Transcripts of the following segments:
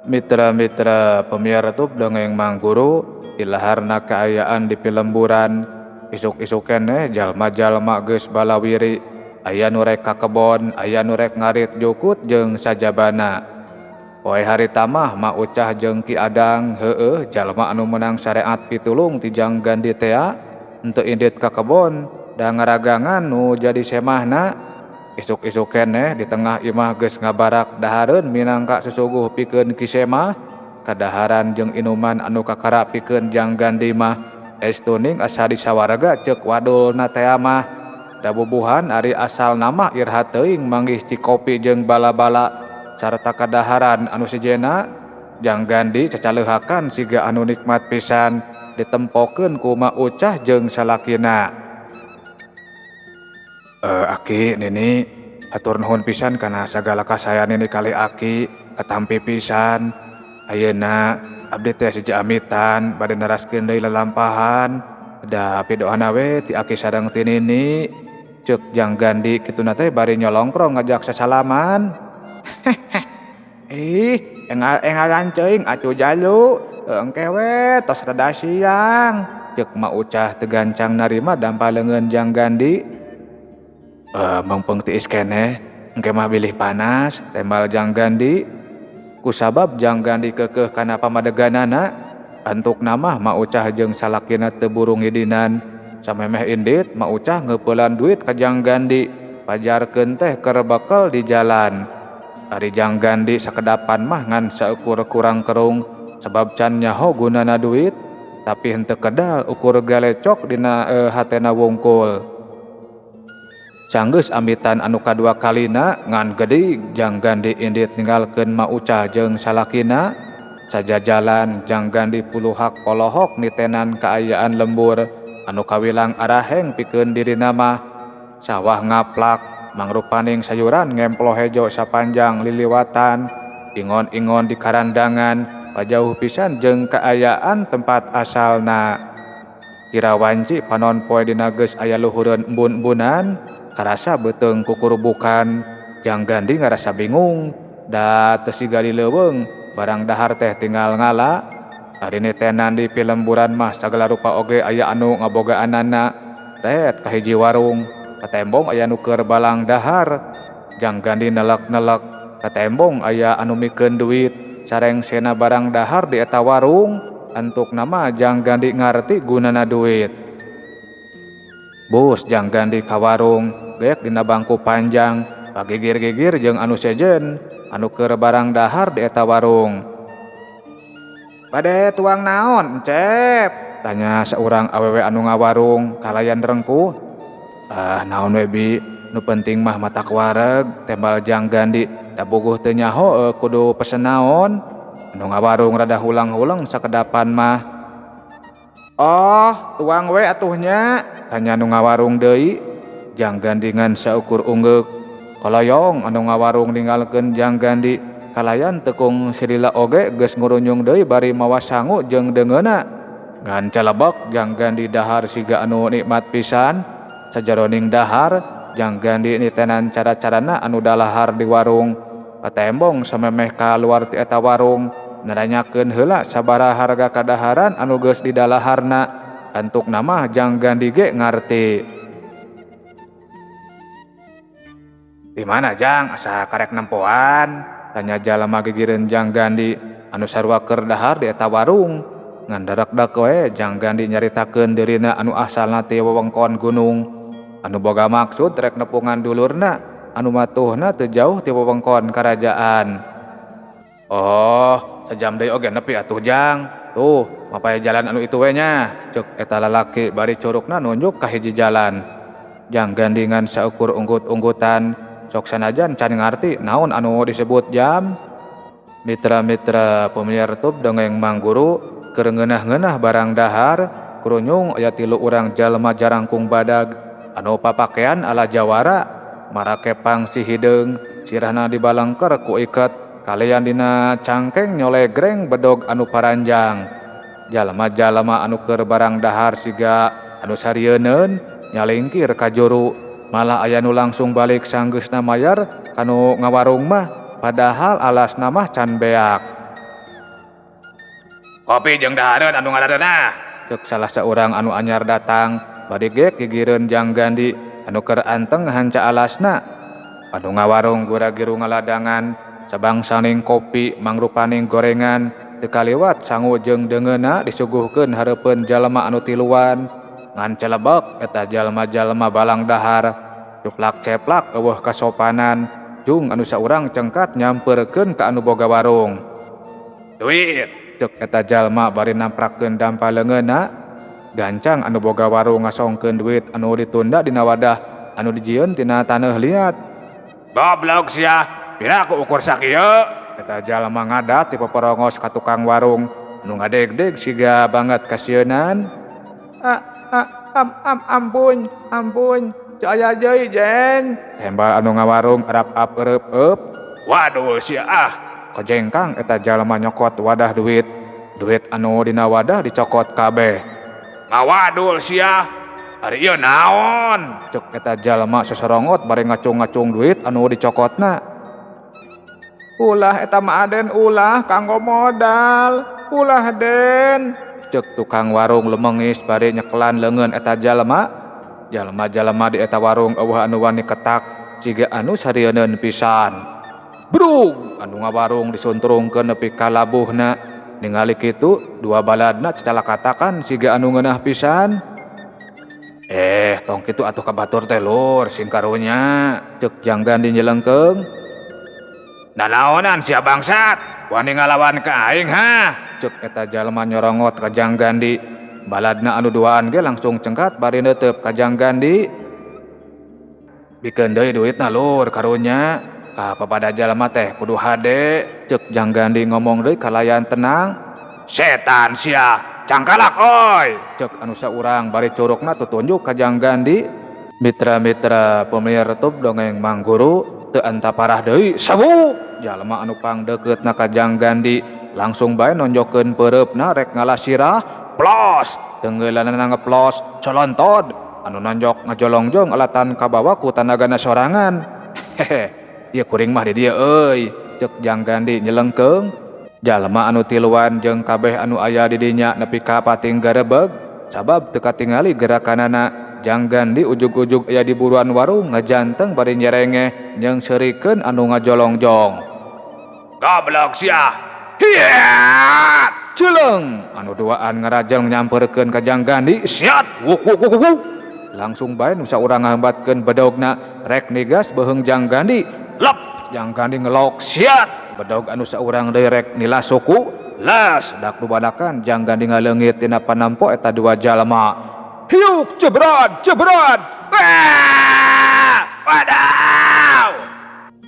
Mitra-mitra pemiar tub dongeng Mang Guru ilaharna kaayaan di pilemburan isuk-isuk keneh jalma-jalma geus balawiri aya nu rek ka kebon aya nu rek ngarit jukut jeung sajabana. Poe harita mah Ma Ucah jeung Ki Adang heueuh jalma anu meunang sareat pitulung ti Jang Gandi tea henteu indit ka kebon da ngaragangan nu jadi semahna. Isuk-isuk keneh di tengah imah geus ngabarak dahareun minangka susuguh pikeun Ki Semah kadaharan jeung inuman anu kakara pikeun Jang Gandi mah es tuning asa disawarga ceuk wadulna tea mah. Da bubuhan ari asal nama iraha teuing manggih cikopi jeung bala-bala sarta kadaharan anu sejenna. Jang Gandi cacaleuhakan siga anu nikmat pisan ditempokeun ku Ma Ucah jeung salakina. Aki nini hatur nuhun pisan kana sagala kasayan nini kali aki katampi pisan. Ayeuna abdi teh siji amitan bade neraskeun deui lalampahan da pidoana we ti aki sareng ti nini. Ceuk Jang Gandi kituna teh bari nyolongkrong ngajak sasalaman. Ih, engal-engalan ceuing atuh jalu, engke we tos rada siang. Ceuk Ma Ucah teu gancang narima dampa leungeun Jang Gandi. Mangpeng tiis keneh, engke mah bilih panas, tembal Jang Gandi. Kusabab Jang Gandi keukeuh kana pamadeganana, antukna mah Ma Ucah jeung salakina teu buru ngidinan. Samemeh indit Ma Ucah ngeupelan duit ka Jang Gandi, pajarkeun teh keur bekel di jalan. Ari Jang Gandi sakedapan mah ngan saukur kurang kerung, sabab can nyaho gunana duit, tapi henteu kedal ukur galecok dina hatena wungkul. Sanggeus amitan anu kadua kalina ngan gedig Jang Gandi indit ninggalkeun Ma Ucah jeung salakina. Sajajalan Jang Gandi puluhak polohok nitenan kaayaan lembur anu kawilang araheng pikeun dirina mah. Sawah ngaplak mangrupaning sayuran ngemplo hejo sapanjang liliwatan, ingon-ingon di karandangan pajauh pisan jeung kaayaan tempat asalna. Kira wanci panon poe dina geus aya luhureun embun-embunan, karasa beuteung kukurubukan. Jang Gandi ngarasa bingung, da teu siga di leuweung, barang dahar teh tinggal ngala. Ari nitenan di pilemburan mah sagala rupa oge aya anu ngabogaanana. Ret ka hiji warung, katembong aya nu keur balang dahar. Jang Gandi nelek-nelek, katembong aya anu mikeun duit, sareng sena barang dahar di eta warung. Antukna mah Jang Gandi ngarti gunana duit. Bus Jang Gandi ka warung, geek dina bangku panjang, pagigir-gigir jeung anu sejen, anu keur barang dahar di eta warung. Bade tuang naon, Encep? Tanya saurang awewe anu ngawarung kalayan rengkuh. Ah, naon we bi, nu penting mah matak wareg, tembal Jang Gandi. Da bogoh teu nyaho kudu pesen naon. Anu ngawarung rada hulang-huleng sakedapan mah. Oh, tuang we atuhnya, tanya nu ngawarung deui. Jang Gandi ngan saukur unggeuk. Koloyong anu ngawarung ninggalkeun Jang Gandi kalayan tekung silila oge geus ngurunyung deui bari mawa sangu jeung deungeuna. Ngan calebek Jang Gandi dahar siga anu nikmat pisan. Sajaroning dahar Jang Gandi nitenan cara-carana anu dalahar di warung. Katembong samemeh kaluar ti eta warung, naranyakeun heula sabaraha harga kadaharan anu geus didalaharna. Antukna mah Jang Gandi ge ngarti. Di mana Jang asa karek nempoan? Tanya jalma gigireun Jang Gandi anu sarua keur dahar di eta warung. Ngan darakdak we Jang Gandi nyaritakeun dirina anu asalna ti wewengkon gunung, anu boga maksud rek nepungan dulurna anu matuhna teu jauh ti wewengkon karajaan. Oh, sejam deui oge nepi atuh Jang. Tuh, mapay jalan anu itu we nya, ceuk eta lalaki bari curugna nunjuk ka hiji jalan. Jang Gandi ngan saukur unggut-unggutan, sok sanajan can ngarti naon anu disebut jam. Mitra-mitra pemiar tub dongeng Mang Guru keur ngeunah-ngeunah barang dahar, kurunyung aya tilu urang jalma jarangkung badag anu papakean ala jawara, marakepang si hideung, sirahna dibalengker ku iket, kalian dina cangkeng nyolegreng bedog anu paranjang. Jalma-jalma anu keur barang dahar siga anu sarieun nyalingkir ka juru, malah aya nu langsung balik sanggeusna mayar kanu ngawarung mah, padahal alasna mah can beak. Kopi jeung dahareun anu ngadareunah. Ceuk salah saurang anu anyar datang bari gek gigireun Jang Gandi anu keur anteng hanca alasna. Anu ngawarung gura-giru ngaladangan sabangsaning kopi mangrupaning gorengan teu kaliwat sangu jeung deungeunna disuguhkeun hareupeun jalma anu tiluan. Ngan celebek eta jalma-jalma balang dahar cuplak-ceplak eueuh kasopanan jung anu saurang cengkat nyamperkeun ka anu boga warung. Duit cek eta jalma bari namprakeun dampa leungeunna. Gancang anu boga warung ngasongkeun duit anu ditunda dina wadah anu dijieun tina taneuh liat. Goblok sia, pira ku ukur sakieu? Eta jalma ngadat ti poporongos ka tukang warung anu ngadegdeg siga banget kasieunan. Ampun, ampun, teu aya deui jeng. Tembal anu ngawarung arap-ap eureupeup. Waduh sia ah. Kojengkang eta jalma nyokot wadah duit. Duit anu dina wadah dicokot kabeh. Ngawadul sia. Ari ieu naon? Ceuk eta jalma sosorongot bari ngacung-ngacung duit anu dicokotna. Ulah eta mah Aden ulah kanggo modal. Ulah Den. Ceuk tukang warung lumengis bari nyekelan leungeun eta jalma. Jalma-jalma di eta warung eueuh anu wani ketak siga anu sarieun pisan. Brug anu ngawarung disuntrungkeun nepi ka labuhna. Ningali kitu dua baladna cacalakatakan siga anu ngeunah pisan. Tong kitu atuh ka batur teh lur sing karunya ceuk Jang Gandi nyelengkeung. Nanaonan sia bangsat wani ngalawan ka aing ha ceuk eta jalma nyorongot ka Jang Gandi. Baladna anu duaan ge langsung cengkat bari neuteup ka Jang Gandi. Bikeun deui duitna lur karunya. Ka papada jalma teh kudu hade ceuk Jang Gandi ngomong deui kalayan tenang. Setan sia cangkalak oi ceuk anu saurang bari curugna tutunjuk ka Jang Gandi. Mitra-mitra pemiar tub dongeng Mang Guru teu anta parah deui sabuk jalma anu pangdekeutna ka Jang Gandi langsung bae nonjokeun peureupna rek ngalah sirah plos tenggeulanana ngeplos colontod anu nonjok ngajolongjong alatan kabawa ku tanagana sorangan. Hehe ieu kuring mah di dieu euy ceuk Jang Gandi nyelengkeung. Jalma anu tiluan jeung kabeh anu aya di dinya nepi ka pating garebeg sabab teu katingali gerakanana. Jang Gandi ujug-ujug aya di buruan warung ngajanteng bari nyerengeh jeung seurikeun anu ngajolongjong. Goblok sia. Hiat! Celeng anu duaan ngarajeng nyamperkeun ka Jang Gandi. Siat! Wuk wuk wuk wuk. Langsung bae nu saurang ngahambatkeun bedogna rek nigas beuheung Jang Gandi. Lep! Jang Gandi ngelok. Siat! Bedog anu saurang deui rek nila suku. Las! Dak dubadakan Jang Gandi ngaleungit tina panampo eta dua jalma. Hiuk! Jebrod! Jebrod! Wadaw!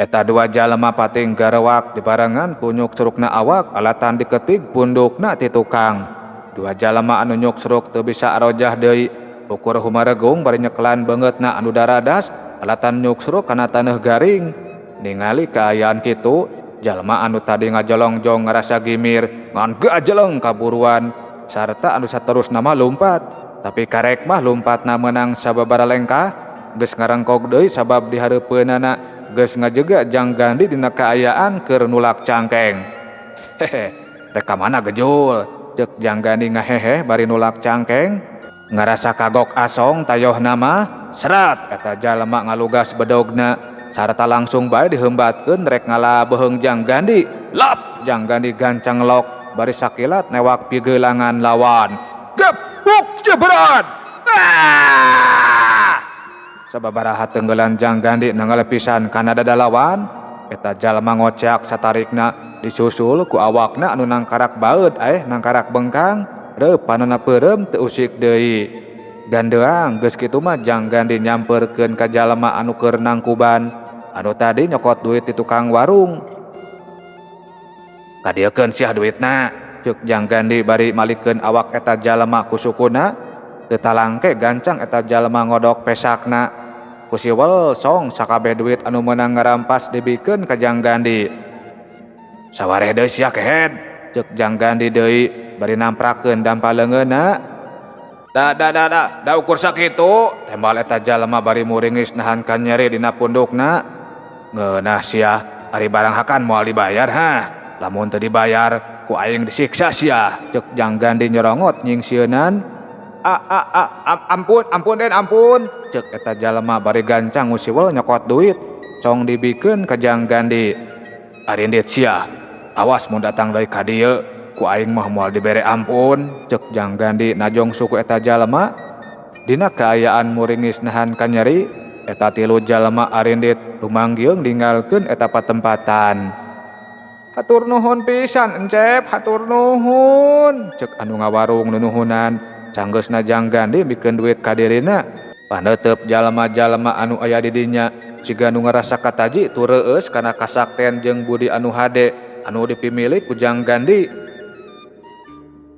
Eta dua jalma pating garewak dibarengan ku nyuk serukna awak alatan diketig pundukna ti tukang. Dua jalma anu nyuk seruk teu bisa arojah deui. Ukur humaregung bari nyekelan beungeutna anu daradas alatan nyuk seruk kana taneuh garing. Ningali kaayaan kitu, jalma anu tadi ngajolongjong ngarasa gimir ngan gajeleng kaburuan sarta anu saterusna mah lumpat. Tapi karek mah lumpatna meunang sababaraha lengkah geus ngarengkog deui sabab di hareupeunana geus ngajega Jang Gandi dina kaayaan keur nulak cangkeng. Hehe, rek ka mana gejul? Ceuk Jang Gandi ngahehe bari nulak cangkeng. Ngarasa kagok asong tayohna mah seret eta jalma ngalugas bedogna sarta langsung bae diheumbatkeun rek ngala beuheung Jang Gandi. Lap! Jang Gandi gancang lok bari sakilat newak pigelangan lawan. Gepuk jebrod! Ah! Sababaraha tenggelan Jang Gandi nanggal pisan kana dada lawan. Eta jalma ngocak satarikna disusul ku awakna anu nangkarak baeud nangkarak bengkang. Reup panonna peureum teu usik deui. Gandeang geus kitu mah Jang Gandi nyamperkeun ka jalma anu keur nangkuban anu tadi nyokot duit di tukang warung. Kadieukeun sia duitna ceuk Jang Gandi bari malikeun awak eta jalma ku sukuna. Teu talangke gancang eta jalma ngodok pesakna. Ku siwel song sakabeh duit anu meunang ngarampas dibikeun ka Jang Gandi. Sawareh deui sia kehed ceuk Jang Gandi deui bari namprakeun dampa leungeunna. Da da da da da ukur sakitu tembal eta jalma bari muringis nahan ka nyeri dina pundukna. Ngeunah sia ari barang hakan moal dibayar ha. Lamun teu dibayar ku aing disiksa sia, ceuk Jang Gandi nyorongot nyingsieunan. A a a ampun ampun Den ampun, ceuk eta jalma bari gancang ngusiwel nyokot duit cong dibikeun ka Jang Gandi. Arindit sia, awas mun datang deui ka dieu, ku aing mah moal dibere ampun, ceuk Jang Gandi najong suku eta jalma. Dina kaayaan muringis nahan kanyeri, eta tilu jalma arindit lumanggiung ninggalkeun eta patempatan. Hatur nuhun pisan Encep, hatur nuhun, ceuk anu ngawarung nunuhunan. Sanggeusna Jang Gandi mikeun duit ka dirina. Paneuteub jalma-jalma anu aya di dinya siga nu ngarasa kataji tur reueus kana kasakten jeung budi anu hade anu dipimilik ku Jang Gandi.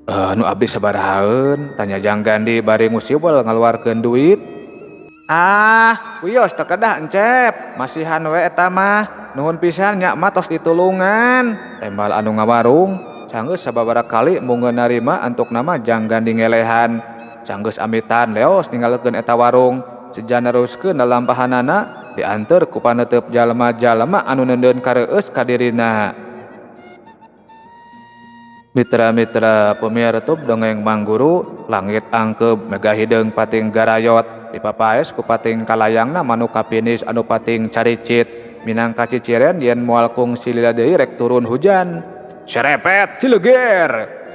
Nu abdi sabarahaeun? Tanya Jang Gandi bari ngusiwel ngaluarkeun duit. Ah, wios teu kedah Encep, masihan we eta mah. Nuhun pisan nya mah tos ditulungan, tembal anu ngawarung. Sanggeus sababaraha kali munggeun narima antukna mah Jang Gandi ngelehan. Sanggeus amitan leos ninggalkeun eta warung, seja neruskeun lalampahanana dianteur ku paneuteub jalma-jalma anu neundeun kareueus ka dirina. Mitra-mitra pemiartub dongeng Mangguru, langit angkeub mega hideung pating garayot, dipapaes ku pating kalayangna manuk kapinis anu pating caricit, minangka ciciren yen moal kungsi lila deui rek turun hujan. Serepet cileger,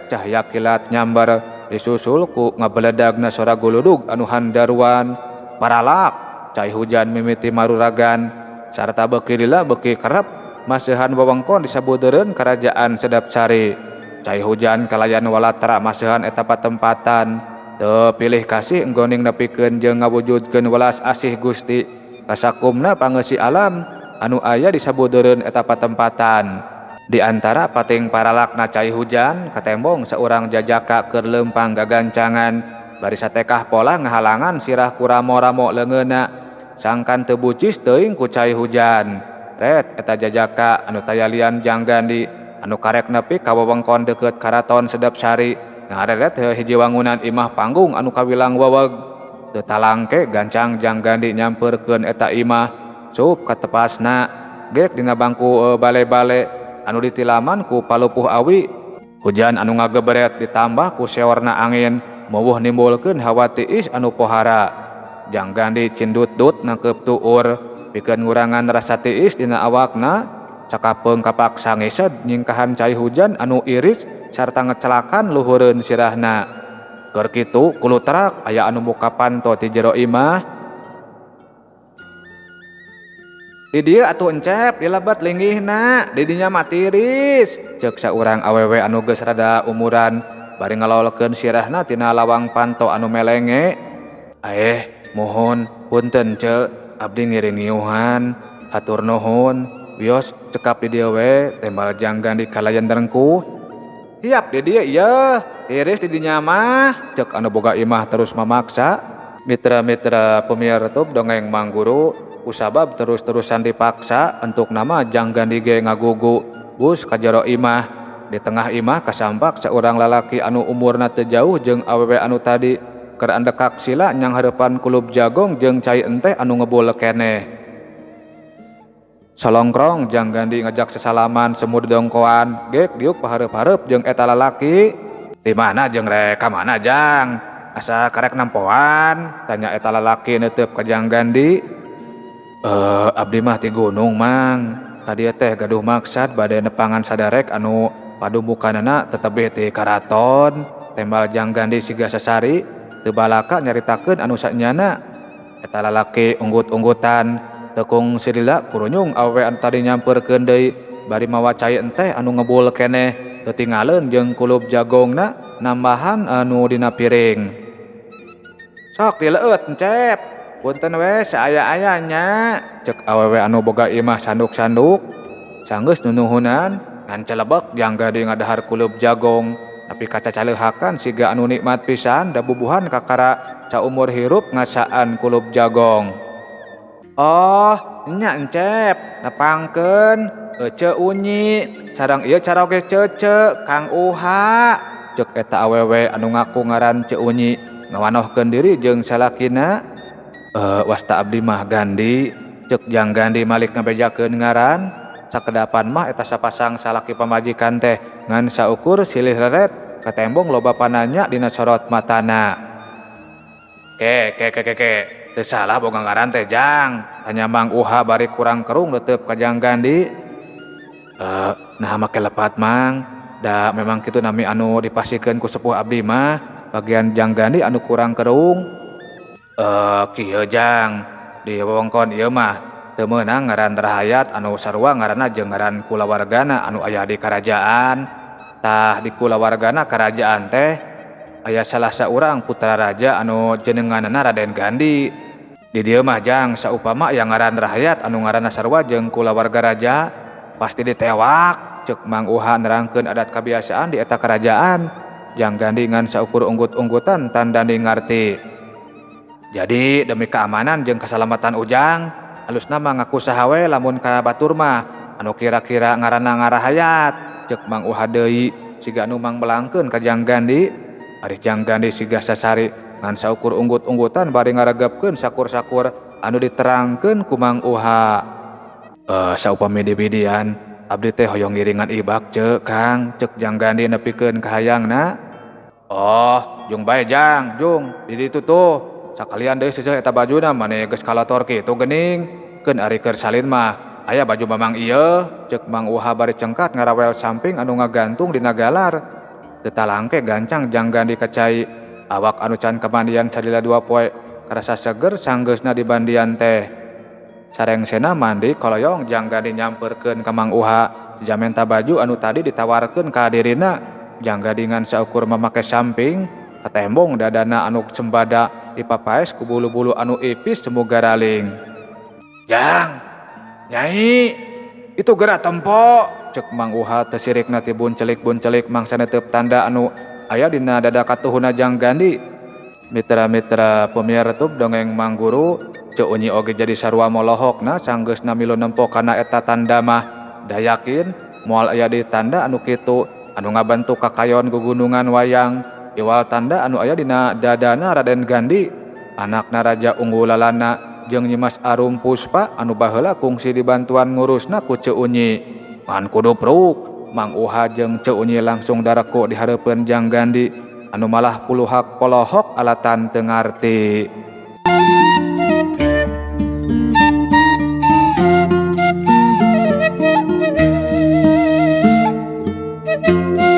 cahya kilat nyambar disusul ku ngabeledagna sora guludug anu handaruan. Paralak, cai hujan mimiti maruragan, sarta beuki lila beuki kerep, maseuhan wewengkon disabudeureun karajaan Sedap Sari. Cai hujan kalayan walatra maseuhan eta patempatan. Teu pilih kasih enggoning nepikeun jeung ngawujudkeun welas asih Gusti kasakumna pangeusi alam anu aya di sabudeureun eta patempatan. Di antara pating paralakna cai hujan katembong saurang jajaka keur leumpang gagancangan bari satekah pola ngahalangan sirah ku ramo-ramo leungeunna sangkan teu bucis teuing ku cai hujan. Ret eta jajaka anu taya lian Jang Gandi anu karek nepi ka wewengkon deukeut karaton Sedap Sari ngareret hiji wangunan imah panggung anu kawilang weweg. Teu talangke gancang Jang Gandi nyampeurkeun eta imah sup katepasna gek dina bangku bale-bale anu ditilaman ku palupuh awi. Hujan anu ngageberet ditambah ku seorna angin meuweuh nimbulkeun hawa tiis anu pohara. Jang Gandi cindut-dut nangkeup tuur pikeun ngurangan rasa tiis dina awakna. Cakapeung kapaksa ngised nyingkahan cai hujan anu iris sarta ngecelakan luhureun sirahna. Keur kitu kulutrak aya anu muka panto ti jero imah. Di dieu atuh Encep dilebet linggihna, di dinya mah tiris, ceuk saurang awewe anu geus rada umuran bari ngalolkeun sirahna tina lawang panto anu melenge. Aeh, mohon punten ceu, abdi ngiring ngiuhan, hatur nuhun. Wios cekap di dieu we, tembal Jang Gandi kalayan rengkuh. Hiap di dieu ieu, tiris di dinya mah, ceuk anu boga imah terus mamaksa. Mitra-mitra pemiartub dongeng Mangguru, kusabab terus-terusan dipaksa entuk nama Jang Gandi ge ngagugu bus ka jero imah. Di tengah imah kasampak saurang lalaki anu umurna teu jauh jeung awewe anu tadi keur andekak sila nyang hareupan kulub jagong jeung cai enteh anu ngebul keneh. Solongkrong Jang Gandi ngajak sesalaman semu dongkoan gek diuk pahareup-hareup jeung eta lalaki. Di mana jeung rek ka mana Jang? Asa karek nempoan? Tanya eta lalaki neuteub ka Jang Gandi. Abdi mah ti gunung Mang. Ka dieu teh gaduh maksad bade nepangan sadarek anu padumukanana tetebih ti karaton. Tembal Jang Gandi siga sasari teu balaka nyaritakeun anu sanyana. Eta lalaki unggut-unggutan. Tekung silila kurunyung awewe anu tadi nyampeurkeun deui bari mawa cai enteh anu ngebul keneh teu tingaleun jeung kulub jagongna nambahan anu dina piring. Sok dileueut Encep, punten we saaya-aya nya, ceuk awewe anu boga imah sanduk-sanduk. Sanggeus nunuhunan ngan celebek Jang Gandi ngadahar kulub jagong nepi ka cacaleuhakan siga anu nikmat pisan da bubuhan kakara saumur hirup ngasaan kulub jagong. Oh, nya Encep, nepangkeun ece unyi, sareng ieu caroge cece Kang Uha, ceuk eta awewe anu ngaku ngaran Ceu Unyi ngawanohkeun diri jeung salakina. Wasta abdi mah Gandi, ceuk Jang Gandi malik ngabejakeun ngaran. Sakedapan mah eta sapasang salaki pamajikan teh ngan saukur silih reret katembong loba pananya dina sorot matana. Ke ke ke ke ke teu salah boga ngaran teh Jang, tanya Mang Uha bari kurang kerung leuteup ka Jang Gandi. Nah make lepat Mang, da memang kitu nami anu dipasikeun ku sepuh abdi mah bagian Jang Gandi anu kurang kerung. Kieu Jang, di wewengkon ieu mah teu meunang ngaran rahayat anu sarua ngaranna jeung ngaran kulawargana anu aya di karajaan. Tah di kulawargana karajaan teh aya salah saurang putra raja anu jenenganana Raden Gandi. Di dieu mah Jang saupama aya ngaran rahayat anu ngaranna sarua jeung kulawarga raja pasti ditewak, ceuk Mang Uha nerangkeun adat kabiasaan di eta karajaan. Jang Gandi ngan saukur unggut-unggutan tanda ngarti. Jadi demi keamanan jeung keselamatan Ujang, alusna mah ngaku saha we lamun ka batur mah anu kira-kira ngaranna ngarahayat, ceuk Mang Uha deui siga anu mangmelangkeun ka Jang Gandi. Ari Jang Gandi siga sasari ngan saukur unggut-unggutan bari ngaregepkeun sakur-sakur anu diterangkeun ku Mang Uha. Saupami dibidian abdi teh hoyong ngiringan ibak ceuk Kang, ceuk Jang Gandi nepikeun kahayangna. Oh, jung bae Jang, jung di ditu tuh. Sakalian deui seuseuh eta bajuna mane geus kalotor kitu geuning. Keun ari keur salin mah aya baju mamang ieu, ceuk Mang Uha bari cengkat ngarawel samping anu ngagantung dina galar. Teu talangke gancang Jang Gandi ka cai. Awak anu can kamandian salila 2 poe karasa seger sanggeusna dibandian teh. Sarengsena mandi koloyong Jang Gandi nyamperkeun ka Mang Uha jamenta baju anu tadi ditawarkeun ka dirina. Jang Gandi ngan saukur mamake samping, katembong dadana anu sembada dipapaes ku bulu-bulu anu ipis semu garaling. Jang, Nyai, itu gerak tempo, cek Mang Uha teu sirikna ti buncelik-buncelik mangsa netep tanda anu aya dina dada katuhuna Jang Gandi. Mitra-mitra pemiar tub dongeng Mang Guru, Ceu Unyi oge jadi sarua molohokna sanggeusna milu nempo kana eta tanda mah. Da yakin moal aya di tanda anu kitu anu ngabantuk kakayon gugunungan wayang iwal tanda anu aya dina dadana Raden Gandi, anakna Raja Unggulalana jeung Nyimas Arum Puspa anu baheula kungsi dibantuan ngurusna ku Ceu Unyi. Ngan kudu pruk, Mang Uha jeung Ceu Unyi langsung dareko di hareupeun Jang Gandi anu malah puluhak polohok alatan teu ngarti.